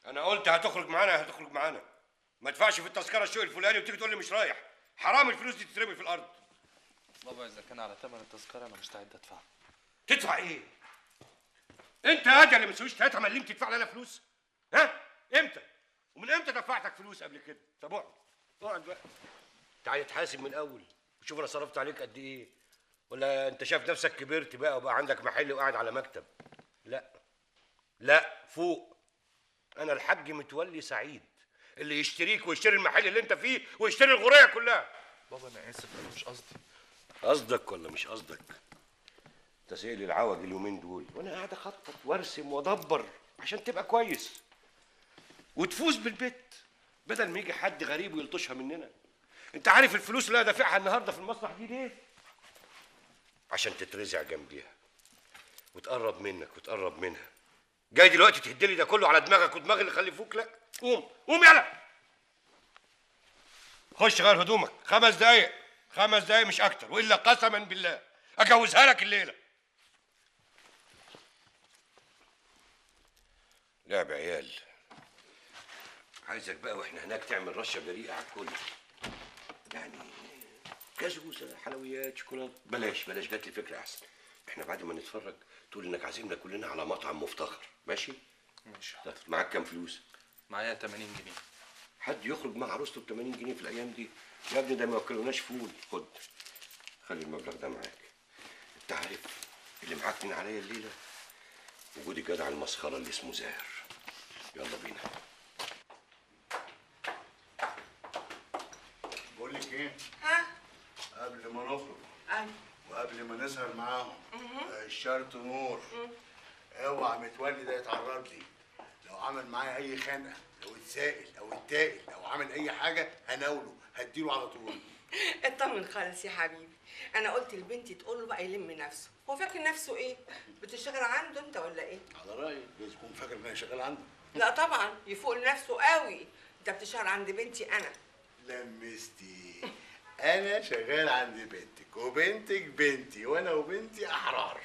انا قلت هتخرج معانا هتخرج معانا، ما تدفعش في التذكرة الشيء الفلاني وتيجي تقول لي مش رايح. حرام الفلوس دي تترمي في الارض. بابا اذا كان على ثمن التذكرة انا مستعد ادفع. تدفع ايه؟ انت يا اللي ما تسويش 3 مليم تدفع لي انا فلوس؟ ها؟ امتى؟ ومن امتى دفعتك فلوس قبل كده؟ طب اقعد اقعد بقى، تعالى تحاسب من الاول وشوف انا صرفت عليك قد ايه. ولا انت شايف نفسك كبرت بقى وبقى عندك محل وقاعد على مكتب؟ لا لا، فوق. انا الحاج متولي سعيد اللي يشتريك ويشتري المحل اللي انت فيه ويشتري الغوريه كلها. بابا انا اسف، انا مش قصدي. قصدك ولا مش قصدك؟ انت سائل العوج اليومين دول وانا قاعد اخطط وارسم وادبر عشان تبقى كويس وتفوز بالبيت، بدل ما يجي حد غريب ويلطشها مننا. انت عارف الفلوس اللي انا دافعها النهارده في المسرح دي ليه؟ عشان تترزع جنبيها وتقرب منك وتقرب منها. جاي دلوقتي تهدلي ده كله على دماغك ودماغ اللي خلفوك؟ لا، قوم قوم يلا، خش غير هدومك. 5 دقايق، 5 دقايق مش اكتر، والا قسما بالله اجوزها لك الليلة. لعب عيال. عايزك بقى واحنا هناك تعمل رشه جريئة على الكل، يعني كازوزه، حلويات، شوكولاتة. بلاش بلاش، جات لي فكرة احسن. احنا بعد ما نتفرج تقول انك عازمنا كلنا على مطعم مفتخر، ماشي؟ ماشي. طب معاك كام فلوس؟ معايا 80 جنيه. حد يخرج مع عروسته ب 80 جنيه في الايام دي؟ يا ابني ده ما ياكلوناش فول. خد، خلي المبلغ ده معاك. انت عارف اللي معاك من عليا الليلة وجود الجدع المسخره اللي اسمه زاهر. يلا بينا. بقول لك ايه؟ ها؟ قبل ما نخرج، ايوه، وقبل ما نسهر معاهم، الشرط نور، اوعى متولي ده يتعرض لي. لو عمل معايا اي خنقه، لو اتسائل او اتاقل او عمل اي حاجة هناوله، هديله على طول. اطمن خالص يا حبيبي، انا قلت لبنتي تقول له بقى يلم نفسه. هو فاكر نفسه ايه؟ بتشتغل عنده انت ولا ايه؟ على رايي لازم يكون فاكر ان انا شغال عنده. لا طبعا يفوق لنفسه قوي، انت بتشتغل عند بنتي انا. لمستي، انا شغال عند بنتك وبنتك بنتي وانا وبنتي احرار.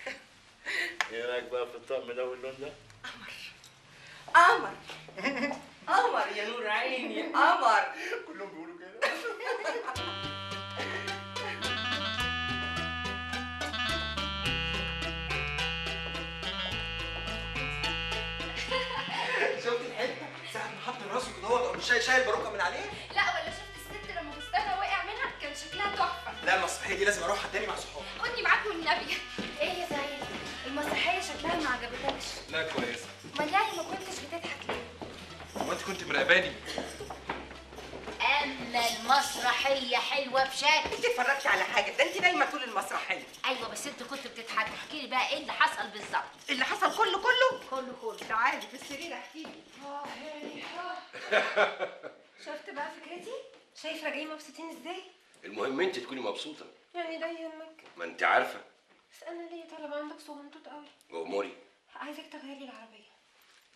ايه رايك بقى في الطقم ده واللون ده؟ قمر قمر قمر يا نور عيني، قمر. كلهم بيقولوا كده. شفت الحتة ساعة ما حط راسه كده هو شايل باروكه من عليه؟ لا ولا شفت الست لما فستانها وقع منها كان شكلها تحفة. لا المسرحية دي لازم اروحها تاني مع صحابي. خدني معاك والنبي. ايه يا زعيم المسرحية شكلها ما عجبتكش؟ لا كويسة. امال يعني ما كنتش بتضحك ليه؟ هو انت كنت مراقباني؟ اما المسرحية حلوة بشكل. انت اتفرجتي على حاجة؟ ده انت نايمة طول المسرحية. ايوه بس انت كنت بتضحكي. احكي لي بقى ايه اللي حصل بالظبط؟ اللي حصل كله كله كله كله. تعالي في السرير احكي لي. شفت بقى فكرتي؟ شايف راجعين مبسوطين ازاي؟ المهم انت تكوني مبسوطة. يعني ده يهمك؟ ما انت عارفه. بس انا ليا طلب عندك صغنطوط قوي. واموري. عايزك تغيري العربية.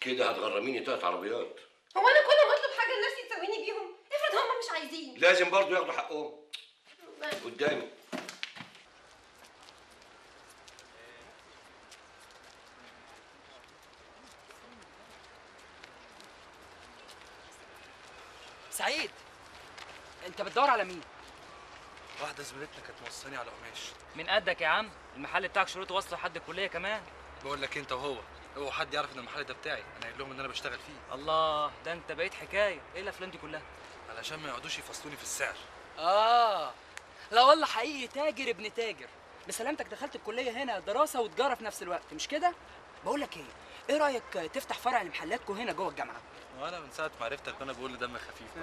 كده هتغرميني 3 عربيات. هو انا كل ما اطلب حاجة لنفسي تسويني بيهم؟ افرض هم مش عايزين. لازم برضه ياخدوا حقهم. قدامي. سعيد انت بتدور على مين؟ واحدة زميلتنا كانت موصاني على قماش. من قدك يا عم، المحل بتاعك شروطه واصله لحد الكلية كمان. بقول لك انت وهو، اوعى حد يعرف ان المحل ده بتاعي، انا قايل لهم ان انا بشتغل فيه. الله، ده انت بقيت حكاية، ايه الافلام دي كلها؟ علشان ما يقعدوش يفصلوني في السعر. لا والله حقيقي تاجر ابن تاجر. بسلامتك دخلت الكلية هنا دراسة وتجارة في نفس الوقت، مش كده؟ بقول لك ايه، ايه رايك تفتح فرع لمحلاتكم هنا جوه الجامعة؟ وانا من ساعة ما عرفتك وانا بقول دم خفيف.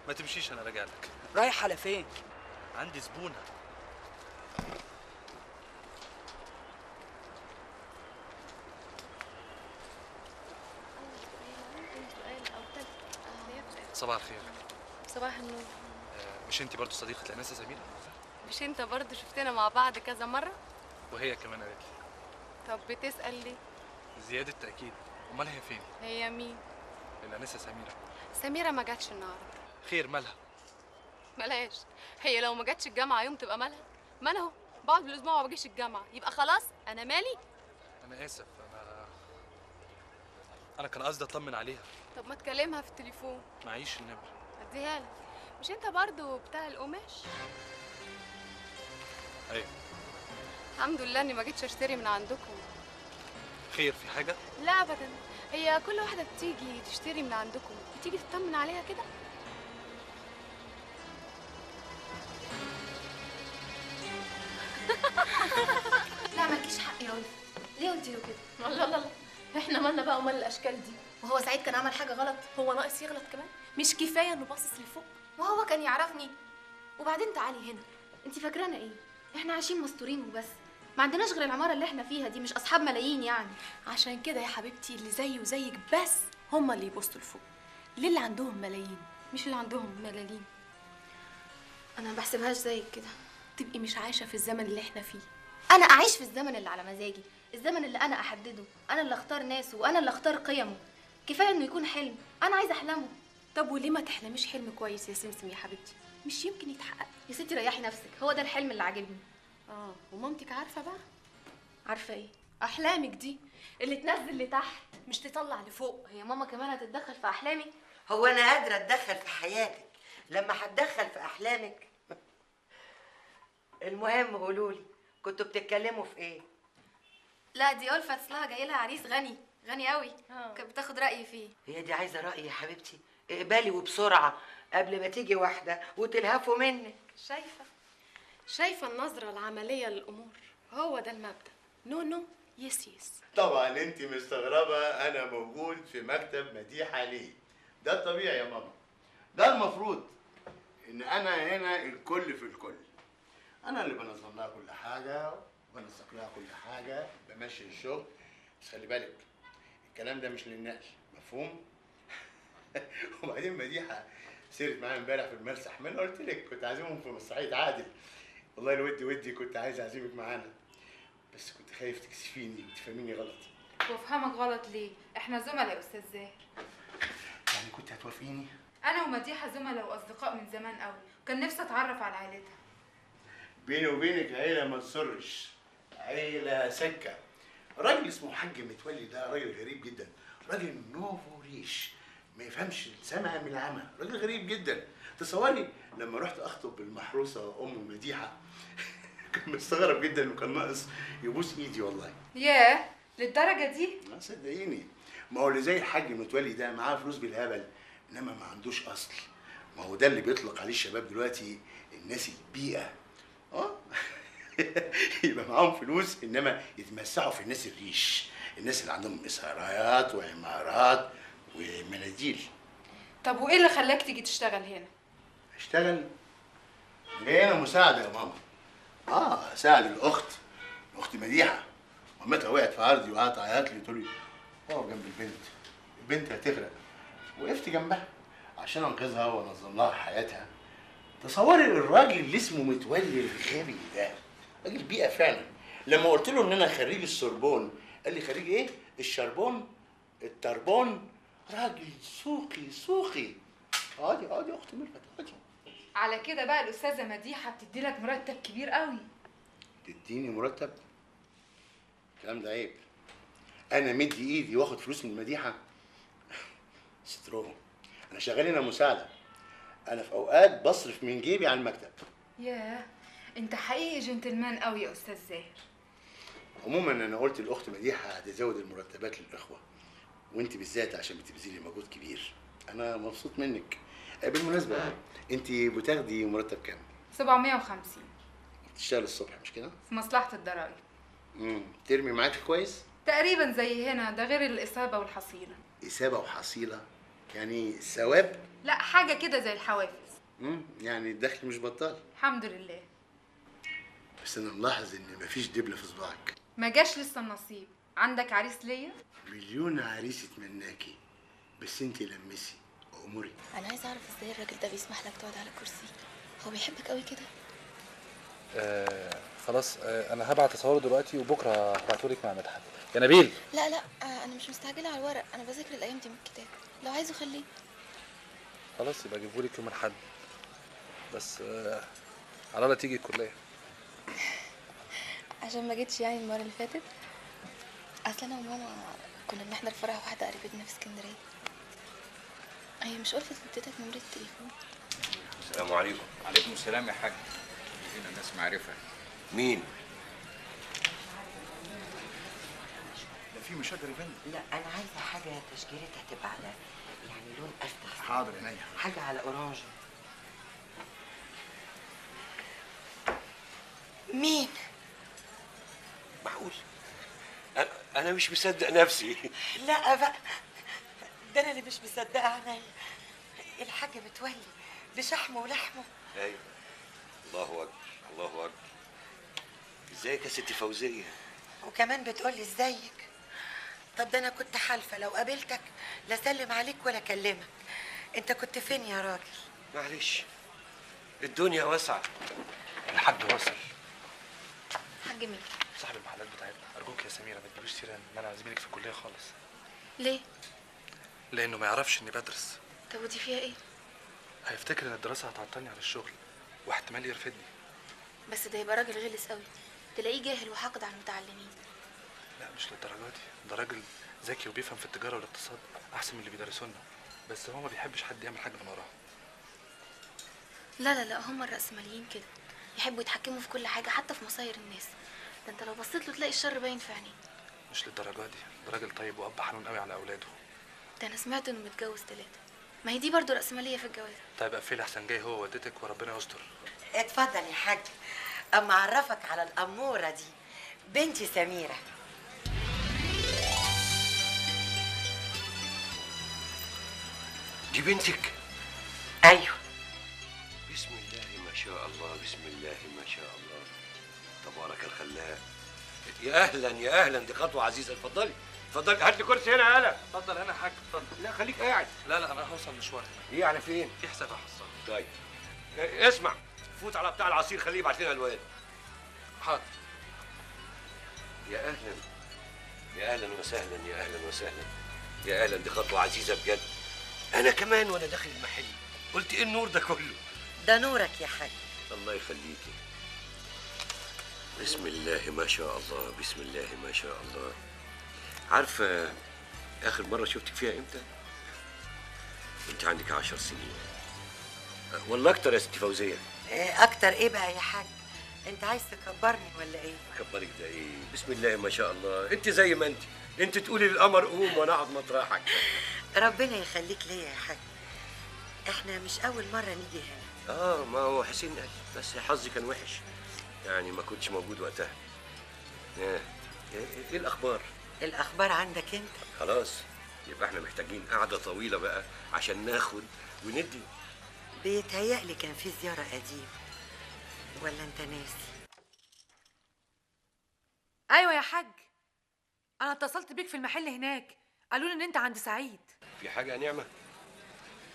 ما تمشيش انا راجع لك. رايح على فين؟ عندي زبونه. صباح الخير. صباح النور. مش انت برضو صديقه الانسة سميرة؟ مش انت برضو شفتنا مع بعض كذا مرة؟ وهي كمان قالت لي. طب بتسال ليه؟ زيادة تاكيد. امال هي فين؟ هي مين؟ الانسة سميرة. سميرة ما جاتش النهارده. خير مالها؟ مالهاش، هي لو ما جاتش الجامعة يوم تبقى مالها؟ ما انا اهو بقعد بالاسبوع وما بجيش الجامعة، يبقى خلاص انا مالي؟ انا اسف، انا كان قصدي اطمن عليها. طب ما تكلمها في التليفون. معيش النمرة. اديها لك. مش انت برضو بتاع القماش؟ ايوه. الحمد لله اني ما جيتش اشتري من عندكم. خير، في حاجة؟ لا ابدا، هي كل واحدة بتيجي تشتري من عندكم بتيجي تطمن عليها كده. لا مالكيش حق يا ولد، ليه قلتي له كده؟ لا لا لا، احنا مالنا بقى ومال الاشكال دي؟ وهو سعيد كان عمل حاجة غلط؟ هو ناقص يغلط كمان؟ مش كفاية انه باصص لفوق؟ وهو كان يعرفني؟ وبعدين تعالي هنا، انت فاكرانا ايه؟ احنا عايشين مستورين وبس، ما عندناش غير العمارة اللي احنا فيها دي، مش اصحاب ملايين يعني. عشان كده يا حبيبتي اللي زيي وزيك بس هما اللي يبصوا لفوق. ليه اللي عندهم ملايين مش اللي عندهم ملاليم؟ انا ما بحسبهاش زيك كده. تبقي مش عايشه في الزمن اللي احنا فيه. انا اعيش في الزمن اللي على مزاجي، الزمن اللي انا احدده، انا اللي اختار ناسه وانا اللي اختار قيمة. كفاية انه يكون حلم انا عايزه احلمه. طب وليه ما تحلميش حلم كويس يا سمسم يا حبيبتي؟ مش يمكن يتحقق؟ يا ستي ريحي نفسك، هو ده الحلم اللي عاجبني. اه، ومامتك عارفه بقى؟ عارفه ايه؟ احلامك دي اللي تنزل لتحت مش تطلع لفوق. هي ماما كمان هتتدخل في احلامي؟ هو انا قادرة اتدخل في حياتك لما هتدخل في احلامك؟ المهم قولولي كنتوا بتتكلموا في ايه؟ لا دي ألفت اصلها جاي لها عريس غني غني قوي، كانت بتاخد رايي فيه. هي دي عايزه رايي يا حبيبتي؟ اقبلي وبسرعة قبل ما تيجي واحدة وتلهفوا منك. شايفه شايفه النظرة العملية للامور، هو ده المبدا. no no yes yes. طبعا انت مستغربه انا موجود في مكتب مديحه ليه؟ ده الطبيعي يا ماما، ده المفروض ان انا هنا الكل في الكل. انا اللي بنظم لها كل حاجة وبنسق لها كل حاجة، بمشي الشغل. بس خلي بالك الكلام ده مش للنقل، مفهوم؟ وبعدين مديحه سيرت معايا امبارح في المرسح، ما انا قلت لك كنت عازمهم في مسرحية عادل. والله الود ودي كنت عايز اعزمك معانا، بس كنت خايف تكسفيني وتفهميني غلط. وافهمك غلط ليه؟ احنا زملاء يا استاذ زاهر. يعني كنت هتوافقيني؟ انا ومديحة زملاء واصدقاء من زمان قوي، وكان نفسي اتعرف على عائلتها. بيني وبينك عيله ما تصرش، عيله سكة. راجل اسمه حاج متولي ده راجل غريب جدا، راجل nouveau riche، ما يفهمش السمع من العمى، راجل غريب جدا. تصوري لما رحت اخطب المحروسة ام مديحه كان مستغرب جدا وكان ناقص يبوس ايدي والله. ياه للدرجة دي؟ لا صدقيني، ما هو اللي زي الحاج متولي ده معاه فلوس بالهبل، انما ما عندوش اصل. ما هو ده اللي بيطلق عليه الشباب دلوقتي الناس البيئة. يبقى معاهم فلوس انما يتمسحوا في الناس الريش، الناس اللي عندهم مسارات وعمارات ومناديل. طب وايه اللي خلاك تيجي تشتغل هنا؟ اشتغل؟ جاي انا مساعدة يا ماما. اساعد الاخت، الاخت مديحه. مامتها وقعت في عرضي وقعدت تعيط لي تقول لي اقف جنب البنت، البنت هتغرق. وقفت جنبها عشان انقذها وانظم لها حياتها. تصوري الراجل اللي اسمه متولي الغبي ده، راجل بيئة فعلا. لما قلت له ان انا خريج السوربون قال لي خريج ايه؟ الشربون؟ التربون؟ راجل سوقي سوقي. اقعدي اقعدي يا اخت ميرفت اقعدي. على كده بقى الاستاذة مديحه بتدي لك مرتب كبير قوي. تديني مرتب؟ الكلام ده عيب. انا مدي ايدي واخد فلوس من مديحه؟ سترو، انا شغال هنا مساعدة. انا في اوقات بصرف من جيبي على المكتب. ياه انت حقيقي جنتلمان قوي يا استاذ زاهر. عموما انا قلت لاخت مديحه هتزود المرتبات للاخوة، وانت بالذات عشان بتبذلي مجهود كبير. انا مبسوط منك. بالمناسبة انت بتاخدي مرتب كام؟ 750. بتشتغل الصبح مش كده؟ في مصلحة الضرايب. ترمي معاكي كويس؟ تقريبا زي هنا، ده غير الاصابة والحصيله. اصابه وحصيله؟ يعني ثواب؟ لا حاجة كده زي الحوافز. يعني الدخل مش بطال. الحمد لله. بس انا ملاحظ ان مفيش دبله في صباعك. ما جاش لسه النصيب. عندك عريس ليا؟ مليون عريس يتمناكي، بس انت لمسي اموري. انا عايزه اعرف ازاي الراجل ده بيسمح لك تقعد على كرسي؟ هو بيحبك قوي كده؟ خلاص انا هبعت اصوره دلوقتي وبكره هبعتهولك مع مدحت. يا نبيل. لا لا انا مش مستعجلة على الورق، انا بذاكر الايام دي من الكتاب، لو عايزه خليه. خلاص يبقى اجيبهولك يوم الاحد، بس على الله تيجي الكلية. عشان ما جيتش يعني المرة اللي فاتت. اصل انا وماما كنا بنحضر فرح واحدة قريبتنا في اسكندرية. مش قلت اديتك نمرة التليفون؟ السلام عليكم. وعليكم السلام يا حاج. هنا ناس معرفة. مين؟ ده في مشاجر يا فندم. لا انا عايزه حاجة تشجيرتها تبقى على يعني لون افتح. حاضر عينيا. حاجة على orange. مين؟ معقول؟ انا مش مصدق نفسي. لا بقى ده انا اللي مش مصدقه عينيا. الحاج متولي بشحمه ولحمه. ايوه. الله اكبر الله اكبر. ازيك يا ست فوزيه؟ وكمان بتقولي ازيك؟ طب ده انا كنت حالفه لو قابلتك لا اسلم عليك ولا اكلمك. انت كنت فين يا راجل؟ معلش الدنيا واسعة. الحاج وصل. حاج مين؟ صاحب المحلات بتاعتنا. ارجوك يا سميرة ما تجيبيش سيره ان انا زميلك في الكلية خالص. ليه؟ لانه ما يعرفش اني بدرس. طب ودي فيها ايه؟ هيفتكر ان الدراسة هتعطلني عن الشغل واحتمال يرفدني. بس ده يبقى راجل غلس قوي، تلاقيه جاهل وحاقد على المتعلمين. لا مش للدرجة دي، ده راجل ذكي وبيفهم في التجارة والاقتصاد احسن من اللي بيدرسونا، بس هو ما بيحبش حد يعمل حاجة من وراه. لا لا لا، هم الرأسماليين كده يحبوا يتحكموا في كل حاجة حتى في مصاير الناس. ده انت لو بصيت له تلاقي الشر باين في عينيه. مش للدرجة دي، ده راجل طيب واب حنون قوي على اولاده. ده انا سمعت انه متجوز 3. ما هي دي برضه رأسمالية في الجواز. طيب اقفلي احسن جاي هو ووالدتك وربنا يستر. اتفضل يا حاج، اما اعرفك على الاموره دي، بنتي سميرة. دي بنتك؟ ايوه. بسم الله ما شاء الله، بسم الله ما شاء الله، تبارك الخلاق. يا اهلا يا اهلا، دي خطوة عزيزه. اتفضلي اتفضلي، هات لي كرسي هنا. يا هلا. اتفضل هنا يا حاج، اتفضل. لا خليك قاعد. لا لا انا هوصل مشوار. ايه على فين؟ في حساب هحصله. طيب اسمع، فوت على بتاع العصير خليه يبعت لنا الواد. حاضر. يا اهلا يا اهلا وسهلا، يا اهلا وسهلا، يا اهلا، دي خطوة عزيزه بجد. انا كمان وانا داخل المحل قلت ايه النور ده كله؟ ده نورك يا حاج. الله يخليكي. بسم الله ما شاء الله، بسم الله ما شاء الله. عارفه اخر مرة شفتك فيها امتى؟ انت عندك 10 سنين والله اكتر يا ست فوزيه. اكتر ايه بقى يا حاج؟ انت عايز تكبرني ولا ايه؟ كبرك ده ايه؟ بسم الله ما شاء الله، انت زي ما انت تقولي للقمر قوم وانا اقعد مطرحك. ربنا يخليك ليا يا حاج. احنا مش اول مرة نيجي هنا. ما هو حسين قال، بس حظي كان وحش يعني ما كنتش موجود وقتها. ايه الاخبار؟ الاخبار عندك انت. خلاص يبقى احنا محتاجين قعدة طويلة بقى عشان ناخد وندي. بيتهيألي كان في زيارة قديمة ولا انت ناسي؟ ايوه يا حاج، انا اتصلت بيك في المحل هناك، قالوا لي ان انت عند سعيد. في حاجة يا نعمه؟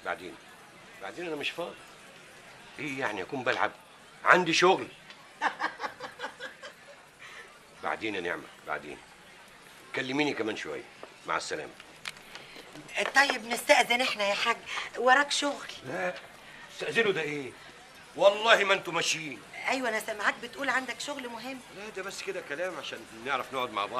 بعدين بعدين انا مش فاضي. ايه يعني اكون بلعب؟ عندي شغل. بعدين يا نعمه، بعدين كلميني كمان شوية. مع السلامة. طيب نستأذن احنا يا حاج، وراك شغل. لا استأذنوا ده ايه؟ والله ما انتوا ماشيين. ايوه انا سامعاك بتقول عندك شغل مهم. لا ده بس كده كلام عشان نعرف نقعد مع بعض.